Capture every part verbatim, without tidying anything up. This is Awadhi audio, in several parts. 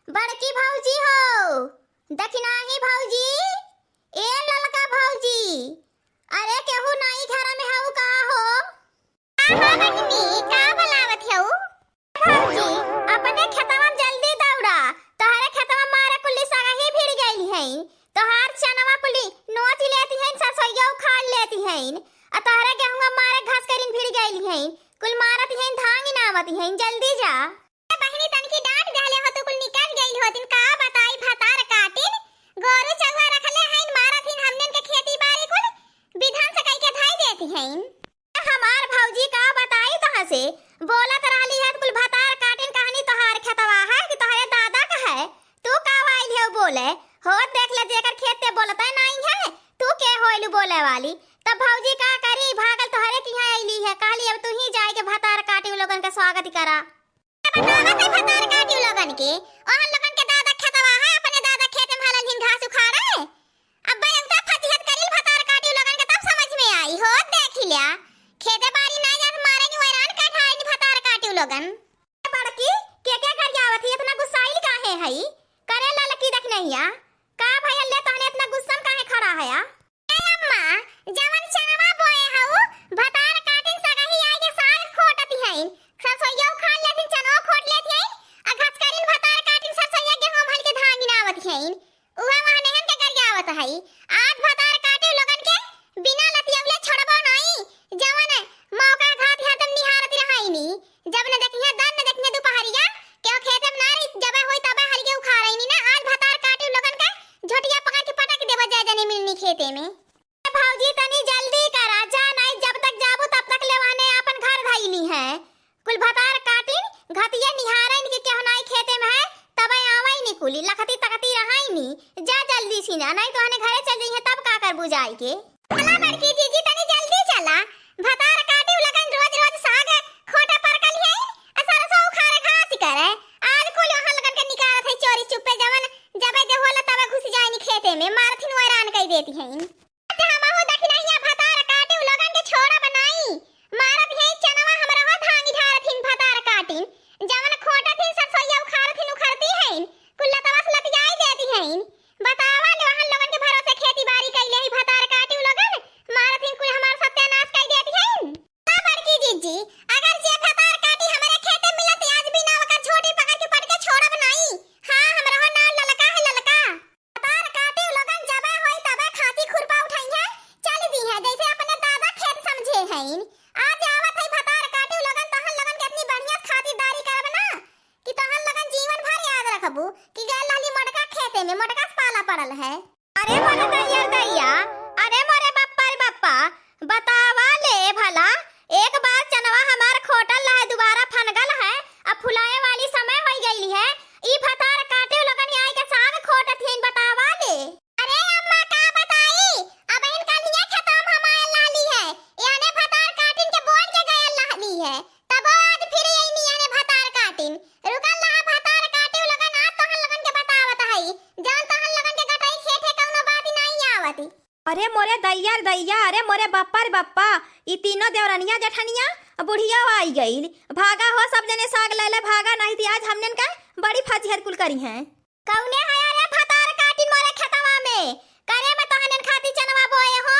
बड़की भौजी हो, दखिनाही भौजी, ए ललका भौजी, अरे केहू नाई घर में हऊ का हो? का हो बहिनी, का बोलावत हऊ? भौजी, अपने खेतवा में जल्दी दौड़ा, तोहरे खेतवा मारे कुल्ली सगही भिड़ गइल हई, तोहार चनवा कुल्ली नोच लेती हईन, सरसोइया उखाड़ लेती हईन, आ तोहरे गेहुआ मारे घास करीन भिड़ गइल हईन, कुल मारत हईन, धांग नावत हईन, जल्दी जा। ए बहिनी, तनकी डांट देहले हो, तू कुल निकल गइल होतिन, का बताई भतार काटिन, गोरू चौहा रखले हईन, मारत हईन हमनन के खेती बारी कुल, बिधन से कई के धाई देती हईन। हमार भौजी का बताई तोहसे, बोलत रहली है कुल भतार काटिन कहनी तोहार खेतवा है कि तोहरे दादा का है, तू का आइल है बोले? होत देख ले जेकर खेत ते बोलते नाई है, तू के होइलू बोले वाली? तब भौजी का करी, भागल तोहरे किहाँ अइली है, कहली अब तू ही जाए के भतार काटी उ लोगन के स्वागत करा। बतावत है भतार काटी उ लोगन के, ओहन लोगन के दादा खेतवा है, अपने दादा खेत में हलन हिन घास उखाड़े। अब बयंता फतिहत करिल भतार काटी उ लोगन के, तब समझ में आई। होत देखी लिया, खेते बारी नाई जात मारे नी वैरान कठाई नी भतार काटी उ लोगन। बड़की, के के गरियावत ही, इतना गुस्साइल काहे हई? करे ललकी दखिनहिया, का भयल ले तहने इतना गुस्सन काहे खड़ा हया? ए अम्मा, जवन चनवा बोए हऊ, भतार काटिन सगही आइके साग खोटत हईन, सरसोइया उखाड़ लेथिन, चनवा खोट लेत हईन, आ घसकरिन भतार काटिन सरसोइया गेहूं भल के धांगिन आवत हईन, उहे वहनेहन के गरियावत हई। आज भतार काटी लोगन के बिना लतियवले छोड़बो नाई, जवन मौका घात हरदम निहारत रहाइनी। जब न देखिहे दन न देखिहे दुपहरिया, केहू खेते में ना रही, जबे होई तबे हलिए उखाड़ैनी ना। आज भतार काटी लोगन के झोटिया पकड़ के पटक देबो, जय जने मिलनी खेते में। भौजी तनी जल्दी करा, जा नाई जब तक जाबू तब तक लेवाने आपन घर धइली है। कुल भतार काटिन घतिया निहारैन कि केहू नाई खेते में है, तबे आवैनी कुली, लखती तकती रहैनी। जा जल्दी सीना, नाई तोहने घरे चल जइहे तब का करबू जाई के। चला बड़की जीजी, तनी जल्दी चला। भतार काटी उ लगन रोज रोज साग खोटे परकल है, आ सरसों उखाड़े घास करे। आज कुल ओहन लगन के निकारत है चोरी चुप्पे, जवन जबे जे होला तबे घुस जाइनी खेते में, मारथिन वैरान कई देती हैं। आज हमहू दखिनहिया भतार काटी उ लगन के छोड़ब नाई। मारत है चनवा हमरा हो धांगी ढारथिन भतार काटिन, जवन खोटथिन सरसोइया उखाड़थिन उखड़ती हैं, कुल लतवा से लतियाई देती हैं। बतावा ले, ओहन लोगन के भरोसे खेती बारी कइले ही भतार काटी उ लोगन, मारत हिन कुल हमार सत्यानाश कइ देती हैं। का बड़की जीजी, अगर जे भतार काटी हमरे खेते मिलत, आज बिना ओकर झोटी पकड़ के पटके छोड़ब नाई। हाँ, हमरा हो नाम ललका है, ललका। भतार काटी उ लोगन जबे होई तबे खांची खुरपा उठाई है, चल दी है, जैसे अपने दादा खेत समझे हैं। आज आवत है भतार काटी उ लोगन, तहन लोगन के इतनी बढ़िया खातिरदारी करब ना। कि तोहन लगन जीवन भर याद रखबू कि गइल रहली मोटका खेते में, मोटका से पाला पड़ल है। अरे मोरे दैया रे दैया, अरे मोरे बप्पा रे बप्पा, बतावा ले भला, एक बार चनवा हमार खोटल रहे, दुबारा फनगल है, अब फुलाए वाली समय होइ गइली है, ई भतार काटे लोगन आई के साग खोटत हैं, बतावा ले। अरे अम्मा, का बताई, अबहिन कलिया खेतवा में हम आयल रहली है, याने भतार काटिन के बोल के गयल रहली है, तबो आज फिर अइनी याने भतार काटिन। रुकल रहा भतार काटी उ लगन, आज तोहन लगन के बतावत हई, जवन तोहन लगन के गटई खेत है कौनो बात ही नहीं आवती। अरे मोरे दैया रे दैया, अरे मोरे बप्पा रे बप्पा, ई तीनों देवरनिया जेठनिया बुढ़िया आई गइल। भागा हो सब जने साग ले ले भागा, नहीं तो आज हमनन का बड़ी फजीहत कुल करी हैं। कौने है रे भतार काटिन मोरे खेतवा में? करे में तोहनन खाती चनवा बोए हो?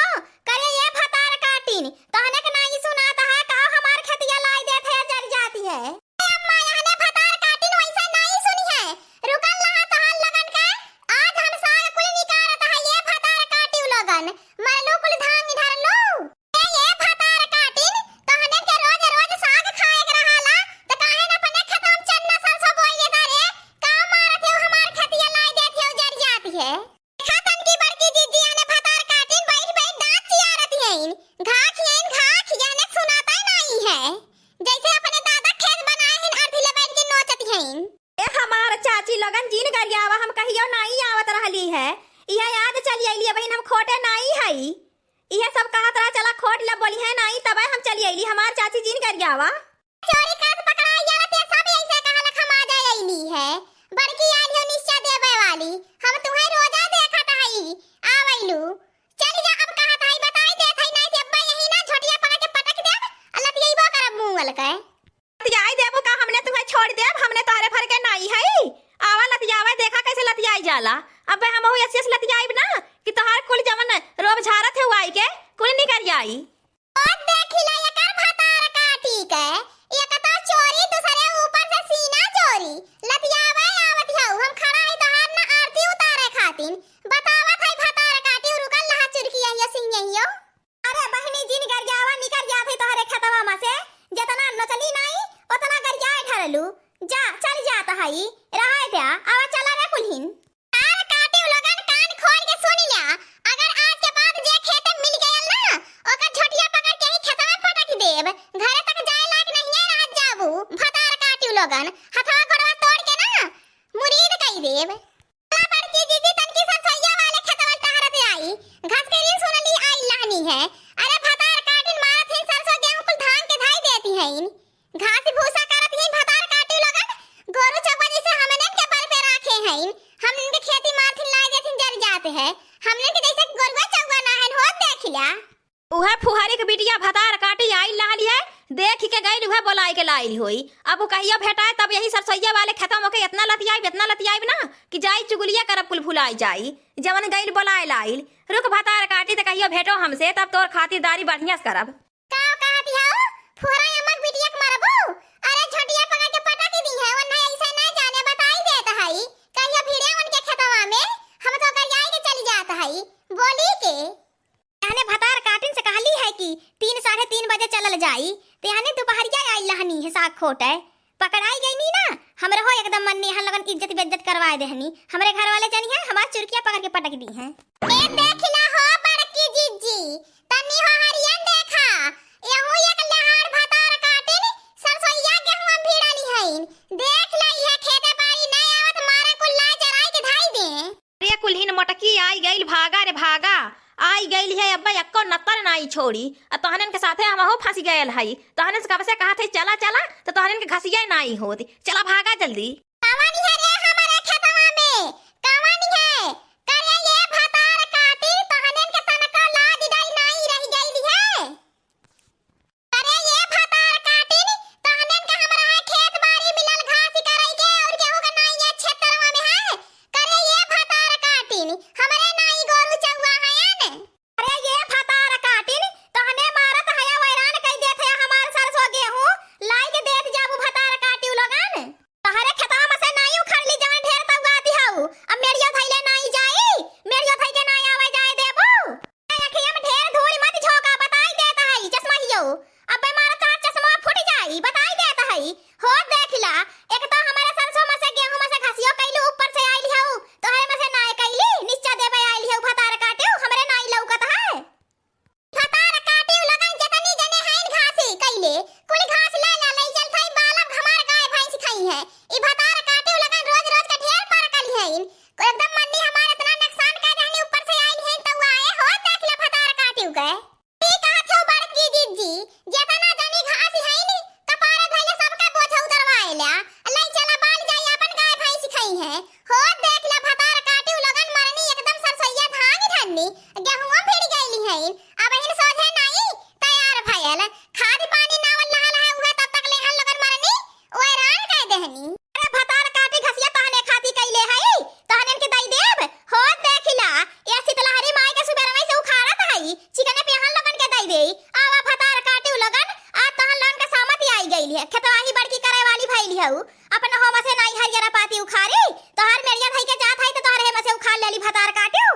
करे ये भतार काटिन, तोहने के नाई सुनात है का हमार खेतिया लाई देत है, जर जाती है। ए अम्मा, यहने भतार काटिन वैसे नाई सुनी है। रुकल रहा तोहन लगन के, आज हम साग कुल निकारत है ये भतार काटी उ लोगन। मरलू कुल धांग धरलू। ए, ये भतार काटिन, तोहने के रोज रोज साग खाए के रहाला, त काहे न अपने खेतवा में चन्ना सरसों बोई लेता रे? का मारत हो हमार खेतिया लाई देत हो जर जाती है। देखा तनकी बड़की जीजी आने भतार काटिन बैठ बैठ दांत चियारत हईन। घाख हईन, घाख, याने सुनाता ही नहीं है। जैसे अपने दादा खेत बनाए हईन, अर्थी ले बैठ के नोचत हईन। ए हमार चाची लोगन, जिन गरियावा, हम कहियो नाई आवत रहली है, इहे आज चली अइली, अबहिन हम खोटे नाई हई। इहे सब कहत रहा, चला खोट ले, बोली है नाई, तबे हम चली अइली। हमार चाची, जिन गरियावा। चोरी करत पकड़ाई जाला, ते सब ऐसे कहलक हम आ जाए अइली है। बड़की आइल हो निश्चा देवे वाली, हम तुहे रोजा देखत हई, आवैलू। चली जा, अब कहत हई, बताई देत हई, नाई ते अब्बा यही ना झोटिया पकड़ के पटक देब, आ लतियैबो करब मुँह अलगे। लतियाई देबू का? हमने तुहे छोड़ देब, हमने तोहरे भर के नाई हई। आवा लतियावा। चला, अबे हमहू ऐसी ऐसी लतियाइब ना कि तोहार कुल जवन रोब झारत है उ आई के कुल निकर जाई। ओ देखी ला एकर भतार काटी के, एक तो चोरी, दूसरे ऊपर से सीना चोरी। लतियावे आवत हऊ, हम खड़ा ही तोहार ना आरती उतारे खातिन। बतावत है भतार काटी, रुकल रहा चुरकी यहियो सिंह यहियो। अरे बहिनी जिन गरियावा निकर जात है तोहरे खेतवा में से, जितना नचली नाई उतना गरियाए ढरलू। जा, चल जात है, रहे द्या, आवा चला रे कुल्हिन। भतार काटी उ लोगन कान खोल के सुन ल्या, अगर आज के बाद जे खेत में मिल गयल ना, ओकर झोटिया पकड़ के ही खेतवा में पटक देब। घरे तक जाए लायक नहीं है, रात जाबू। भतार काटी उ लोगन हथवा गोड़वा तोड़ के ना मुरीद कई देब। चला बड़की जीजी, तनकी सरसोइया वाले खेतवा टहरत आई, घास के रीन सुनली आई लहनी है। अरे भतार काटिन मारत हिन, सरसों गेहूं कुल धान के धाई देती हैं। घास भूसा करत ही भतार काटी लोगन, गोरू चौबा जैसे हमनन के बल पे राखे हईन, हमनन के खेती मारथिन लाए देथिन जर जात है, हमनन के जैसे गोरुआ चौबा ना हन होत देखिला। उहे फुहरी के बिटिया भतार काटी आइल रहली है, देख के गइल उहे बोलाए के लाइल होई। अब उ कहियो भेटाए तब यही सरसोइया वाले खेतवा में ओके इतना लतियाइब, इतना लतियाइब ना कि जाई चुगलिया करब कुल भुलाई जाई। जवन गइल बोलाए लाइल, रुक भतार काटी त कहियो भेटो हमसे तब तोर खातिरदारी बढ़िया से करब। का कहत हऊ? फुहरा अम्मा के बिटिया के मरबू? अरे झोटिया पकड़ के पटक दी है, ओन्हे ऐसे ना जाने बताई देत हई। कहियो भिड़े उनके खेतवा में, हम तो गरियाई के चली जात हई। बोली के। एहने भतार काटिन से कहली है कि तीन साढ़े तीन बजे चलल जाई, ते एहने दुपहरिया आई लहनी है साग खोटे। पकड़ाई गईनी ना, हमरे हो एकदम मन्नी हन लगन इज्जत बेइज्जत करवाए देहनी। हमरे घर वाले जनी है, हमार चुरकिया पकड़ के पटक दी हैं। ए देखिला हो बड़की जीजी, तन्नी हो हरियन देखा, यहू एक लहाड़ भतार काटिन सरसोइया गेहुआ भिड़ाली हईन। देख ला इहे खेते बारी नहीं आवत, मारे कुल ला जराई के धाई दे। अरे कुल्हिन मोटकी आई गइल, भागा रे भागा, आई गइल है अब्बा, एक्को नत्तर नाई छोड़ी। आ तोहनन के साथे हमहू फंस गयल हई। तोहनन से कब से कहत हई चला चला, तो तोहनन के घसिया नाई होत। चला भागा जल्दी। कवन है रे हमरे खेतवा में? कवन है? करे ये भतार काटी, तोहनन के तनको लाज डर नाई रह गइल है। करे ये भतार काटिन, तोहनन के हमरा है खेत बारी मिलल घास करई के और केहू के नाई ये क्षेत्रवा में है। करे ये भतार काटिन, हमरे नाई गोरू चौआ हयन। अरे ये भतार काटिन, तोहने मारत हया, वैरान कई देत हया हमार सरसों गेहूं, लाई के देत जाबू भतार काटिउ लोगन। तोहरे खेतवा में से नाई उखड़ली जवन ढेर तउआती हऊ, अब मेड़ियो धइले नाई जाई, मेड़ियो धइ के नाई आवे जाए देबू। ए अखिया में ढेर धूल मत झोंका, बताई देत हई चश्मा हियो, अब्बे मारत तोहार चश्मा फूट जाई, बताई देत हई। हो देखिला, एक तो हमरे सरसों में से गेहूं में से घसियो कइलू, ऊपर से आइल हऊ, तोहरे में से नाय कइली, निच्चा देबे आइल हऊ, भतार काटिउ, हमरे नाई लउकत है। भतार काटिउ लगन जतनी जने हईन घासी कइले, कुल घास ले ला, लई चल थई बालब हमार गाय भैंस खई है। ई भतार काटिउ लगन रोज रोज के ढेर पर कली हईन, एकदम मन्नी हमार इतना नुकसान कर रहनी, ऊपर से आइल हईन तउआए। हो देखिला भतार काटिउ के। ई कहत हऊ बड़की दीदी, जेतना जनी घास हईन, कपारे धइले सबका बोझ उतरवाए ल्या। लई चला बाल जाई, आपन गाय भैंस खई है। हो देखिला भतार काटिउ लगन मरनी एकदम सरसैया धान धन्नी, गेहुआ भिड़ गइली हईन। अबहिन सोझे नाई तैयार भयल। खाद पानी नावल नहल है उहे तब तक लेहन लगन मरनी, ओए रान कह देहनी। अरे भतार काटी घसिया तहने खाती कइले हई, तहनेन के दई देब। हो देखिला, ए शीतलहरी माई के सुबेरवई से उखाड़त हई, चिकने पियहन लोगन के दई देई। आवा भतार काटिउ लोगन, आ तहन लोगन के सामत आई गइल है। खेतवाही बड़की करे वाली भइल हऊ, अपन होम से नाई हरियरा पाती उखाड़ी, तोहार मेरिया धई के जात हई त तोहरे हेम से उखाड़ लेली भतार काटिउ।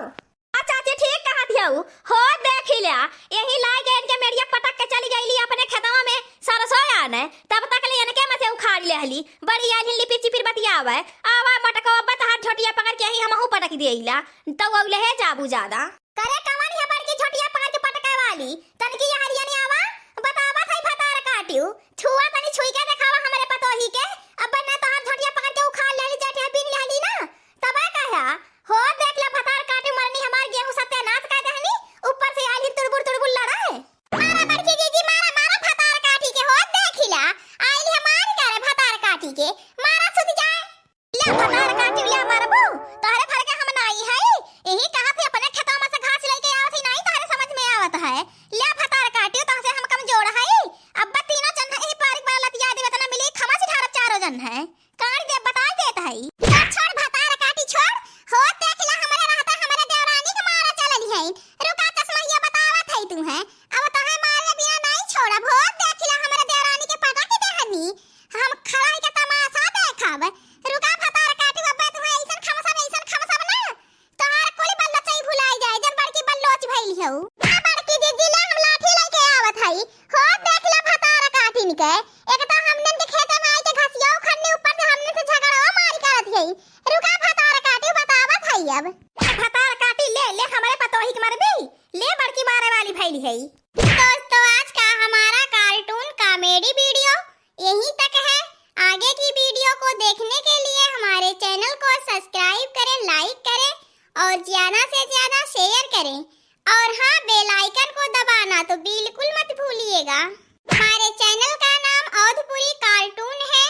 आ चाची ठीक कहत हऊ, हो देखिला, यही लाइ के इनके मेरिया पटक के चली गइली अपने खेतवा में सरसों आने, तब तक ले इनके में से उखाड़ लेहली। बड़ी आइल हिन लिपि चिपिर बतियावे, आवा मटको अब तहार झोटिया पकड़ के यही हमहू पटक देइला, तउ अउले हे जाबू ज्यादा। करे कवन है बड़की झोटिया पकड़ के पटके वाली, तनकी यहरिया ने आवा, बतावा थई भतार काटिउ, छुआ तनी छुई के देखावा हमरे पतोही के, अब ना तोहार झोटिया पकड़ के उखाड़ लेली, जेठे बीन लेली ना, तबे कहा, हो देखिला भतार काटिउ मरनी हमार गेहूं सत्यानाश कर देहनी, ऊपर से आइल ही तुड़बुड़ तुड़बुड़ लड़े। मारा बड़की जीजी, मारा, मारा भतार काटी के, हो देखिला, आइल है मार करे भतार काटी के, मारा सुत जाए। ल्या भतार काटिउ, ल्या मरबू, तोहरे भर के हम नाई हई, यही कहत ही अपने खेतवा में से घास लइके आवत ही नाई, तोहरे समझ में आवत है। ल्या भतार काटिउ, तोहसे हम कमजोर हई, अब तीनों जन है, यही पारिक बड़ा लतिया देवे, तना मिली खमा से ढारब चारों जन है। काट दे, बताई देत हई। छोड़, छोड़, भतार काटी छोड़। हो अब भतार काटी ले, ले हमरे पतोही के मरबी, ले बड़की मारे वाली भइली है। दोस्तों, आज का हमारा कार्टून कॉमेडी वीडियो यहीं तक है। आगे की वीडियो को देखने के लिए हमारे चैनल को सब्सक्राइब करें, लाइक करें और ज्यादा से ज्यादा शेयर करें। और हाँ, बेल आइकन को दबाना तो बिल्कुल मत भूलिएगा। हमारे चैनल का नाम अवधपुरी कार्टून है।